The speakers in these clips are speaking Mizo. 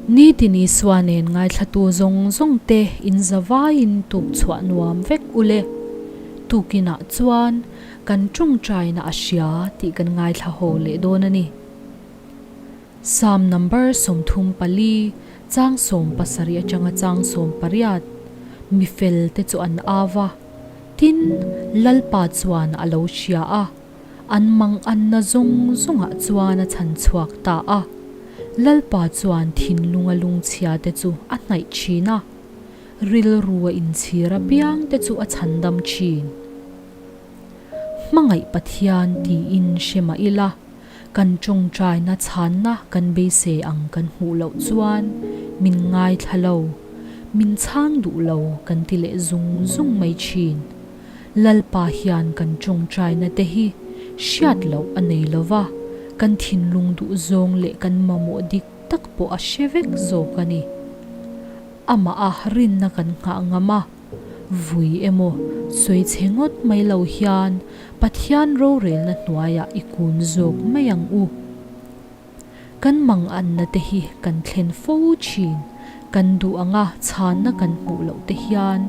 Nitin Isua nen ngaithlatu zawng zawng te in zavaiin tuk chhuah nuam vek ule. Tukinah chuan kan tawngtaina a hria tih kan ngaithla haw leh dawn a ni. Psalm number 34, chang 17 atanga chang 18, Mi fel te chu an au va, tin, Lalpa chuan a lo hria a, an mang anna zawng zawngah chuan a chhan chhuak ta a. Lalpa chuan thinlunga lungchhia te chu a hnaih thin a, rilru a inchhir apiang te chu a chhandam thin. Hmangaih Pathian tiin hre mah ila, kan tawngtaina chhanna kan beisei ang kan hmuh loh chuan min ngaithla lo, min chhang duh lo kan ti leh zung zung mai thin. Lalpa hian kan tawngtaina te hi hriat loh a nei lo va, kan thinlung duh zawng leh kan mamawh dik tak pawh a hre vek zawk a ni. Amah a rinna kan nghah ngam a. Vui emaw, sawi chhe ngawt mai lo hian Pathian rorelna hnuaiah i kun zawk mai ang u. Kan manganna te hi kan thlen fo thin, kan duh anga chhanna kan hmuh loh te hian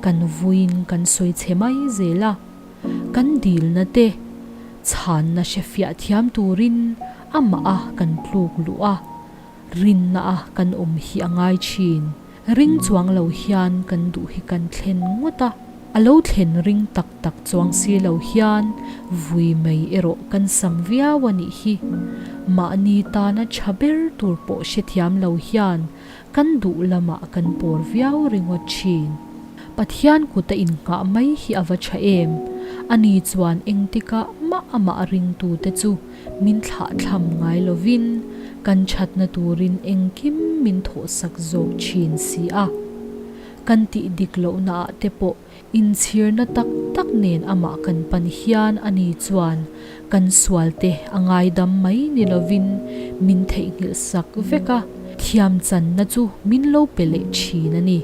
kan vuiin kan sawi chhe mai zel a. Kan dilna te chhanna hrefiah thiam turin amah a kan tluk luh a. Rinna a kan awm hi a ngai thin. Ring chuang lo hian kan duh hi kan thlen ngawt a, a lo thlen ring tak tak chuang si lo hian vui mai erawh kan sam viau a nih hi. Mahni tana tha ber tur pawh hrethiam lo hian kan duh lamah kan pawr viau ringawt thin. Pathian kut a innghah mai hi a va tha em? Ani chuan engtikah mah amah ringtute chu Min thlahthlam ngai lovin kan thatna turin engkim min thawhsak zawk thin si a. Kan tih dik lohnaah te pawh inchhirna tak tak nen amah kan pan hian ani chuan kan sualte a ngaidam mai ni lovin min theihnghilh sak vek a, thiamchanna chu min lo pe leh thin a ni.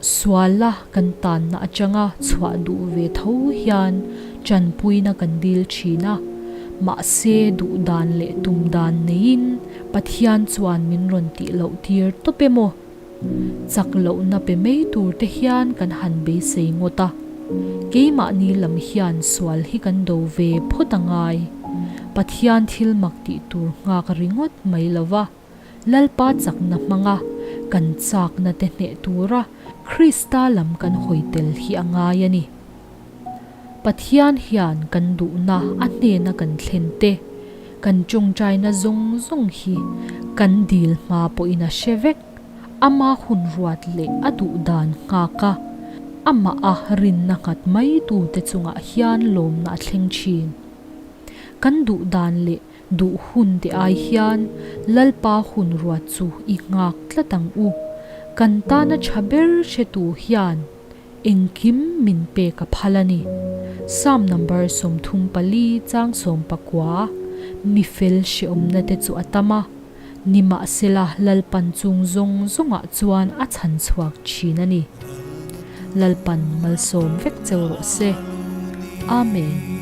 Suala kan tanna atanga chhuah duh ve tho hian tanpuina kan dil thin a, mahse duh dan leh tum dan neiin Pathian chuan min rawn tih loh tir tawp emaw? Chak lohna pe mai tur te hian kan han beisei ngawt a, keimahni lam hian sual hi kan do ve phawt a ngai. Pathian thil mak tih tur nghak ringawt mai lova. Lalpa chakna hmanga kan chakna te hneh tura Krista lam kan hawi tel hi a ngai a ni. Pathian hian kan duhna a hnena kan thlen te, kan tawngtaina zawng zawng hi kan dil hma pawhin a hre vek. Ama hun ruat leh a duh dan nghak a, amah a rinna nghat mai tute chungah hian lawmna a thleng thin. Kan duh dan leh Duh hun te ai hian Lalpa hun ruat chu i nghak tlat ang u. Kan tana tha ber hretu hian engkim min pek a phal a ni. Psalm number 34 chang 19, Mi fel hreawmna te chu a tam a, nimahsela Lalpan chung zawng zawngah chuan a chhan chhuak thin a ni. Lalpan malsawm vek cheu rawh se. Amen.